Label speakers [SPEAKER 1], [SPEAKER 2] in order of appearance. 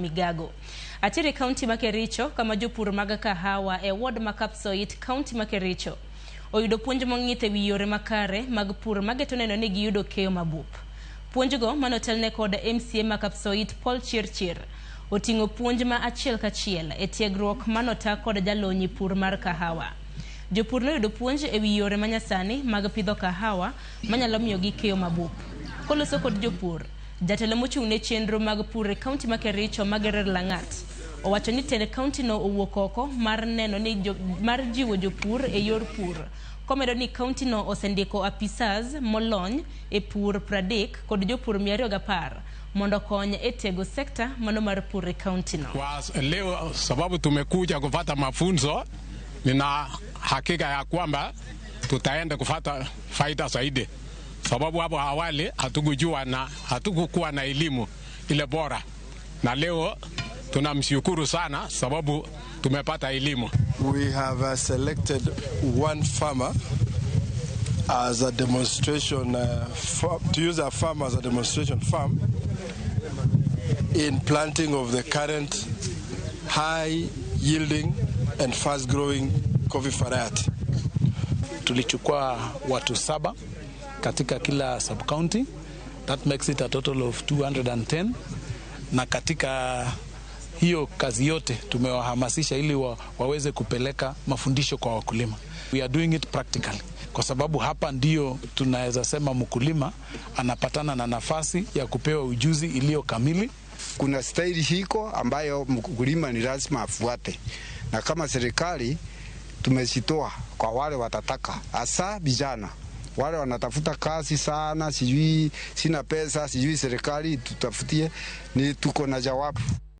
[SPEAKER 1] Migago. Atiere kaunti ma Kericho kama jopur mag kahawa e ward ma Kapsoit, kaunti ma Kericho oyudo puonj mong'ith e wi yore makare mag pur mageto neno ni giyudo keyo mabup. Puonjgo manotelne kod MCA ma Kapsoit Paul Chirchir oting'o puonj ma achiel kachiel e tiegruok manota kod jalony e pur mar kahawa. Jopur noyudo puonj e wi yore manyasani mag pidho kahawa manyalo miyogi keyo mabup. Koloso kod jopur, jatelo mochung' ne chenro mag pur e kaunti ma Kericho Magerer Lang'at owacho ni tend kaunti no owuok oko mar neno ni jo, mar jiwo jopur e yor pur. Komedo ni kaunti no osendiko apisas molony e pur 30 kod jopur 210 mondo okony e tego sekta mano mar pur e kaunti no.
[SPEAKER 2] Kwa leo sababu tumekuja kupata mafunzo, nina hakika ya kwamba tutaenda kupata faida zaidi, sababu hapo awali hatukujua na hatukukuwa na elimu ile bora, na leo tunamshukuru sana sababu tumepata elimu.
[SPEAKER 3] We have selected one farmer as a demonstration farm, to use a farm as a demonstration farm in planting of the current high yielding and fast growing coffee variety.
[SPEAKER 4] Tulichukua watu saba katika kila sub county, that makes it a total of 210, na katika hiyo kazi yote tumewahamasisha ili waweze kupeleka mafundisho kwa wakulima. We are doing it practically kwa sababu hapa ndio tunaweza sema mkulima anapatana na nafasi ya kupewa ujuzi iliyo kamili.
[SPEAKER 5] Kuna staili hiko ambayo mkulima ni lazima afuate, na kama serikali tumezitoa kwa wale watataka, hasa vijana wale wanatafuta kazi sana, sijui sina pesa, sijui serikali tutafutie, ni tuko na jawabu.